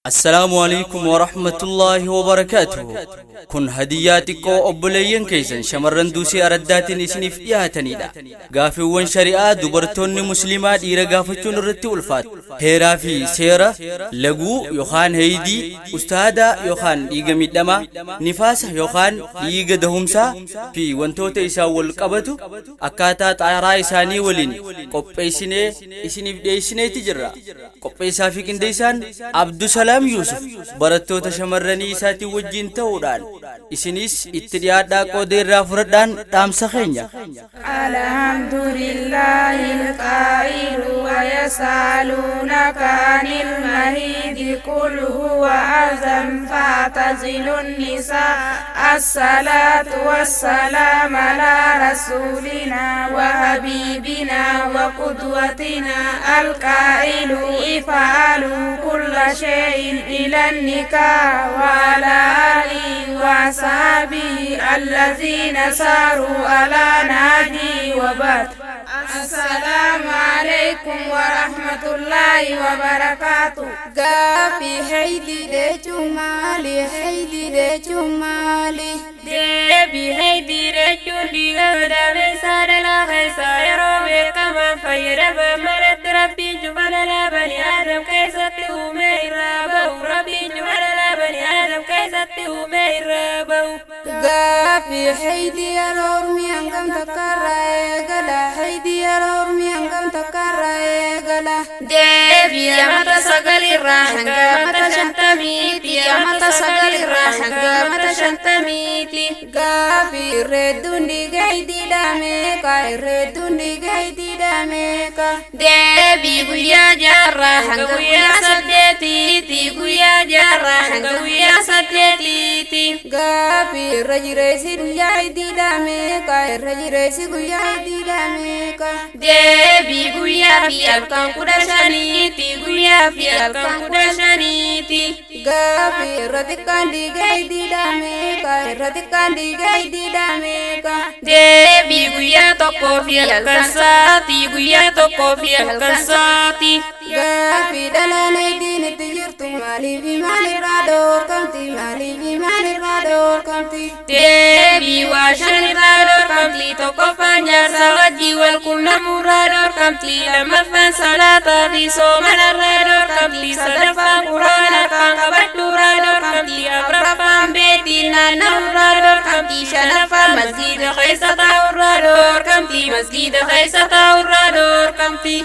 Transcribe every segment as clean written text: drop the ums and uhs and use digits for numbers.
Assalaamu alaikum warahmatullaahi wabarakaatuhu. Kun hadiyyaa xiqqoo obboleeyyan keessan shamarran duusii araddaatiin isiniif dhiyaatanidha. Gaafiiwwan shari'aa dubartoonni musliimaa dhiira gaafachuun irratti ulfaata. Heeraa fi seera laguu yookaan heeydii, ustaadaa yookaan dhiiga miidhamaa, nifaasa yookaan dhiiga dahumsaa fi wantoota isaan wal qabatu akkaataa xaaraa isaanii waliin qopheessinee isiniif dhiyeessineeti jirra. Qopheessaa fi qindeessaan Abdusalaam Yuusuf barattoota shamarranii isaatiin wajjin ta'uudhaan isinis itti dhiyaadhaa qooda irraa fudhadhaan dhaamsa keenya. الحمد لله القائل ويسألونك عن المهيد قل هو أذى فاعتزلوا النساء الصلاة والسلام على رسولنا وحبيبنا وقدوتنا القائل افعلوا كل شيء إلى النكاح وعلى آله وأصحابه الذين ساروا على نهجه وبعد السلام عليكم ورحمة الله وبركاته. Gaaffii haydii jechuun maali? Haydii jechuun maali? Deebii haydii jechuun dhiiga gadameessaa dhalaa keessaa yeroo beekamaan fayyadaman maratti Rabbiin cufa dhalaa bani Aadam keessatti uumee irraa bahu. Rabbiin cufa dhalaa bani Aadam keessatti uumee irraa bahu. Gaaffii haydii yeroo ormi hangam takkarraa eegala? Haydii yeroo ormi hangam takkarraa eegala? Deebii amata 9 irraa hanga amata 50ti. Amata 9 irraa hanga amata 50ti. Gaaffii irreedduun dhiiga haydiidhaa meeqa? Irreedduun dhiiga haydiidhaa meeqa? Deebii guyyaa 6rraa hanga guyyaa 8ti. Guyyaa 6rraa hanga guyyaa 8ti. Gaaffii irra jireessi guyyaa haydiidhaa meeqa? Irra jireessi guyyaa haydiidhaa meeqa? Deebii guyyaa fi halkan 15ti. Guyyaa fi halkan 15ti. Gaaffii irra xiqqaan dhiiga haydiidhaa meeqa? Irra xiqqaan dhiiga haydiidhaa meeqa? Deebii guyyaa 1 fi halkan sa'aatii. Guyyaa 1 fi halkan sa'aatii. Gaaffii dhalaan haydiin itti jirtu maaliif maalirraa dhoorkamti? Maaliif maalirraa dhoorkamti? Deebii waa shanirraa dhorkamti. Tokkoffaan jaarsa wajjii wal quunnamuurraa dhorkamti. Lammaffaan salaataa fi soomanarraa dhorkamti. Sadaffaan quraana kan qabachuurraa dhorkamti. Afuraffaan beetii naanna'uurraa dhorkamti. Shanaffaan masgiida keessa taa'urraa dhorkamti. Masgiida keessa taa'urraa dhorkamti.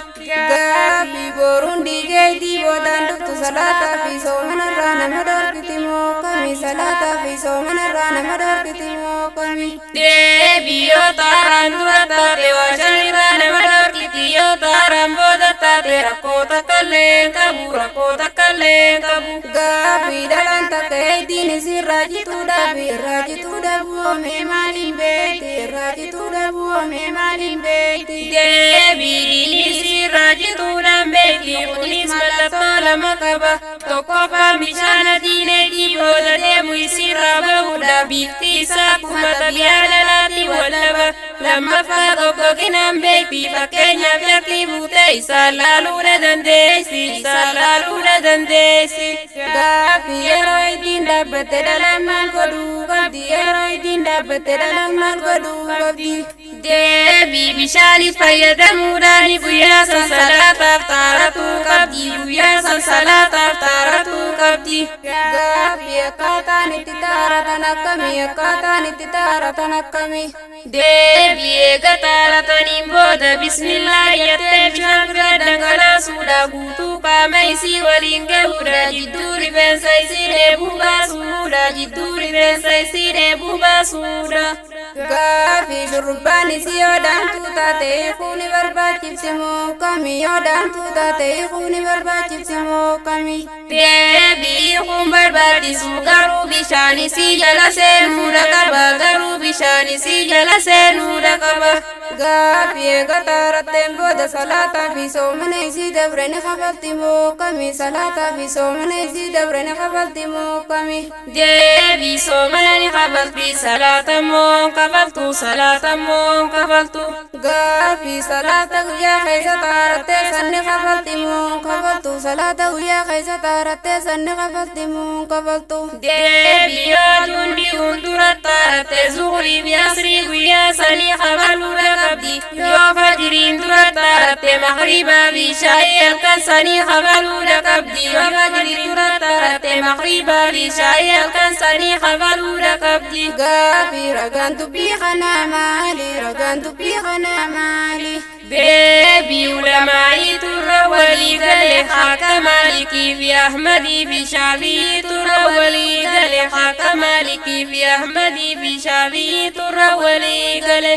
Gaaffii boruun dhiiga haydii boodaan dhuftu salaataa fi soomanarraa nama dhorkiti moo kami? Salaataa fi soomanarraa nama dhorkiti moo kami? Deebii yoo xaaraan dura taate waa shanirraa nama dhorkiti. Yoo xaaraan booda taate rakkoo takka illee hin qabu. Rakkoo takka illee hin qabu. Gaaffii dhalaan takka haydiin isirraa jituudhaaf irraa jituu dhabuu mee maaliin beekti? Irraa jituu dhabuu mee maaliin beekti? Deebii dhiigni isirraa jituudhaan beekti. Kunis mallattoo lama qaba. Tokkoffaan bishaan adiin haydii booda deemu isirraa bahuudha. Bifti isaa akkuma xabiyaa dhalaatti wal dhaba. Lammaffaa goggoginaan beekti. Fakkeenyaaf jartii buutee isaan laaluudha dandeessi. Isaan laaluudha dandeessi. Gaaffii yeroo haydiin dhaabbatte dhalaan maal godhuu qabdi? Yeroo haydiin dhaabbatte dhalaan maal godhuu qabdi? Deebii bishaaniif fayyadamuudhaan guyyaa san salaataaf xaaratuu qabdi. Guyyaa san salaataaf xaaratuu qabdi. Gaaffii akkaataan itti xaaratan akkami? Akkaataan itti xaaratan akkami? Deebii eega xaarataniin booda bismillaa jettee bishaan bira dhangalaasuudha. Guutuu qaama isii waliin gahuudha. Jidduu rifeensa isii dheebuu baasuudha. Jidduu rifeensa isii dheebuu baasuudha. Gaaffii shurrubbaan isii yoo daamtuu taate hiikuu ni barbaachifti moo kami? Yoo daamtuu taate hiikuu ni barbaachifti moo kami? Deebii kun barbaachisu garuu bishaan isii jala seenuudha qaba. Garuu bishaan isii jala seenuudha qaba. Gaaffii eega xaaratteen booda salaataa fi soomana isii isii dabre ni kafalti moo kami? Salaataa fi soomana isii dabre ni kafalti moo kami? Deebii, soomana ni kafalti, salaata immoo kafaltu, salaata immoo kafaltu. Gaafii, salaata guyyaa keessa taarattee sanni kafalti moo kafaltu? Salaata guyyaa keessa taarattee sanni kafalti moo kafaltu? Deebii, yoo aduun dhi'uun dura taaratte, zuhurii fi asrii guyyaa sanii kafaluudha qabdi. Yoo fajiriin dura taaratte, maghribaa fi shaayii halkan sanii kafaluudha qabdi. Yoo fajiriin dura taaratte, maghribaa fi shaayii halkan sanii kafaluudha qabdi. Gaafii, ragaan dubbii kanaa maali? Ragaan dubbii kanaa maali? Deebii, ulamaa'iitu irra walii gale, akka Maalikii fi Ahmadii fi Shaafi'iitu irra walii gale, akka Maalikii fi Ahmadii fi Shaafi'iitu irra walii gale.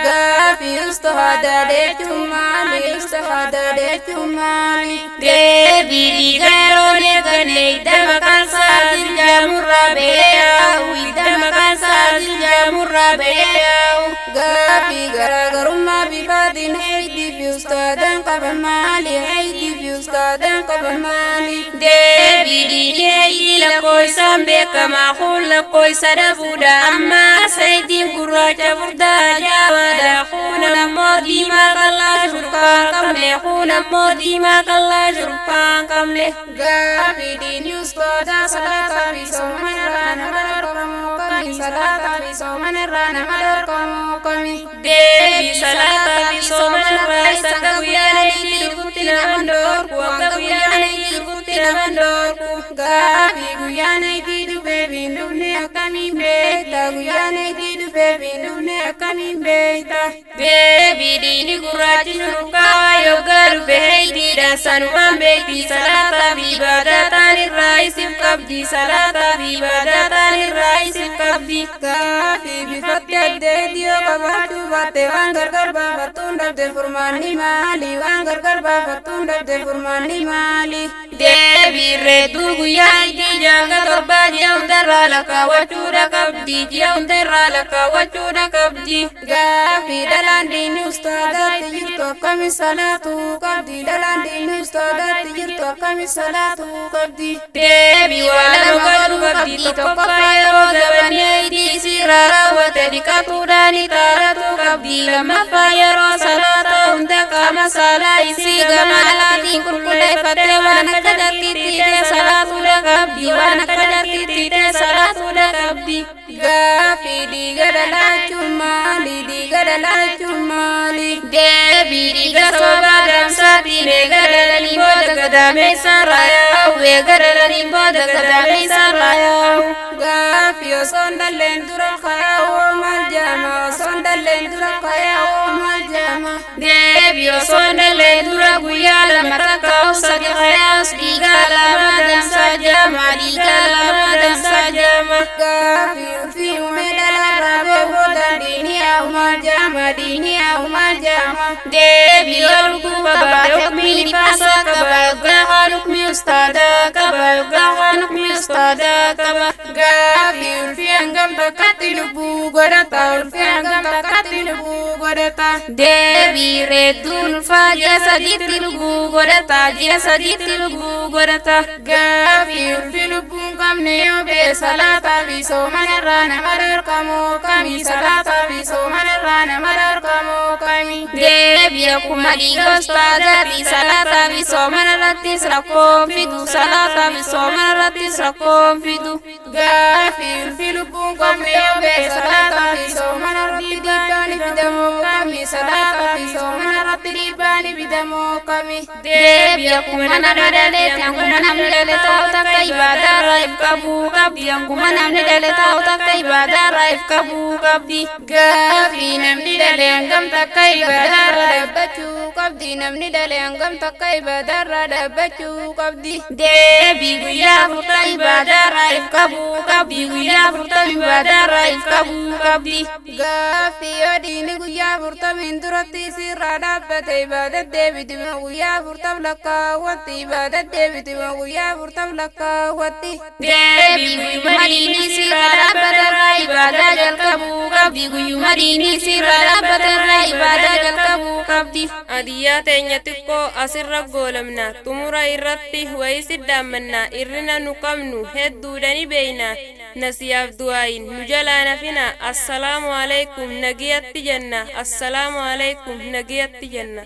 Gaafii, ustahadaa jechuun maali? Ustahadaa jechuun maali? Deebii, dhiiga yeroo eegganne hidda maqaan sa'aatiin jaamurraa ba'ee yaa'u, hidda maqaan sa'aatiin jaamurraa ba'ee yaa'u. Gaafii, garaagarummaa bifaatiin heeydii fi ustaadaan qaban maali? Heeydii fi ustaadaan qaban maali? Deebii, dhiigni heeydii lakkoofsaan beekamaa kun lakkoofsa dhabuudha. Amma saydiin gurraacha furdaa jaabaadha. Kun ammoo diimaa qal'aa shurkaa hin qabne. Kun ammoo diimaa qal'aa shurkaa hin qabne. Gaafii, diinii ustaadaa salaataa fi soomana irraa nama dhorkamu kami? Salaataa fi soomana irraa nama dhorkamu kami? Deebii, salaataa fi soomana irraa isa akka guyyaan itti dhufutti nama dhorku, akka guyyaan itti dhufutti nama dhorku. Gaafii, guyyaan itti dhufee fi hin dhufne akkamiin beekta? Guyyaan itti dhufee fi hin dhufne akkamiin beekta? Deebii, dhiigni gurraachi shurrukaa yoggaa dhufe heeydiidha, sanumaan beekti. Salaataa fi ibaadaa ta'an irraa isif qabdi, salaataa fi ibaadaa ta'an irraa isif qabdi. Gaafii, bifatti addeetti yoo qabaachuu baatte, waan gargar baafattuun dhabde, furmaanni maali? Waan gargar baafattuun dhabde, furmaanni maali? Deebii, reedduu guyyaa itti 6 hanga 7 ji'a hundarraa lakkaawwachuudha qabdi, ji'a hundarraa lakkaawwachuudha qabdi. Gaafii, dhalaan diinii ustaadaatti jirtu akkami salaatuu qabdi? Dhalaan diinii ustaadaatti jirtu akkami salaatuu qabdi? Deebii, waa lama godhuu qabdi. Tokkoffaa, yeroo zabanni heeydii isiirraa raawwate dhiqatuudhaan xaaratuu qabdi. Lammaffaa, yeroo salaata hunda qaama saalaa isii gama alaatiin qulqulleeffattee waan akka jartiitti ta'e salaatuudha qabdi, waan akka jartiitti ta'e salaatuudha qabdi. Gaafii, dhiiga dhalaachuun maali? Dhiiga dhalaachuun maali? Deebii, dhiiga sababa damsaatiin eega dhalanii booda gadaameessaan raayaa'u, eega dhalanii booda gadaameessaan raayaa'u. Gaafii, osoon dhalleen dura kayaa'oo maal jaama? Osoon dhalleen dura kayaa'oo maal jaama? Deebii, osoo dhaleen dura guyyaa 2 takka 3 kayaa'us dhiiga lama damsaa jaama, dhiiga lama damsaa jaama. Gaafii, ulfii uumee dhalarraa bee boodaan diinii haa maal jaama? Diinii haa maal jaama? Deebii, yoo lubbuu qabaate hukmii nifaasaa qaba, yoggaa haan hukmii ustaadaa qaba, yoggaa haan hukmii ustaadaa qaba. Gaafii, ulfii hangam takkatti lubbuu godhata? Ulfii hangam takkatti lubbuu godhata? Deebii, reedduun ulfaa ji'a 3tti lubbuu godhata, ji'a 3tti lubbuu godhata. Gaafii, ulfi lubbuun qabne yoo bee, salaataa fi soomana irraa nama dhorkamu kami? Salaataa fi soomana irraa nama dhorkamu kami? Deebii, akkuma dhiiga ustaadaati, salaataa fi soomana irrattis rakkoo fidu, salaataa fi soomana irrattis rakkoo fidu. Gaafii, ulfi lubbuun qabne yoo bee, salaataa fi soomana irratti dhiibbaa ni fidamoo kami? Salaataa fi soomana irratti dhiibbaa ni fidamoo kami? Deebii, akkuma nama dhaleetti, akkuma namni dhale taa'u takka ibaadaa irraa if qabuu qabdi, akkuma namni dhale taa'u takka ibaadaa irraa if qabuu qabdi. Gaafii, namni dhale hangam takka ibaadaa irra dhaabbachuu qabdi? Namni dhale hangam takka ibaadaa irra dhaabbachuu qabdi? Deebii, guyyaa 40 ibaadaa irraa if qabuu qabdi, guyyaa 40 ibaadaa irraa if qabuu qabdi. Gaafii, yoo diinni guyyaa 40n duratti isirraa dhaabbate, ibaadat deebiti moo guyyaa 40 lakkaawwatti? Ibaadat deebiti moo guyyaa 40 lakkaawwatti? Deebii, guyyuma diinni sirraa dhaabbate irraa ibaadaa jalqabuu qabdi, guyyuma diinni sirraa dhaabbate irraa ibaadaa jalqabuu qabdi. Hadiyyaa teenya xiqqoo asirra goolamna. Xumura irratti wayii siddaammanna. Irrina nu qabnu hedduudhani beeyna. Nasiyaaf du'aayin nu jalaa nafina. Assalaamu alaikum nagiyatti jenna. Assalaamu alaikum nagiyatti jenna.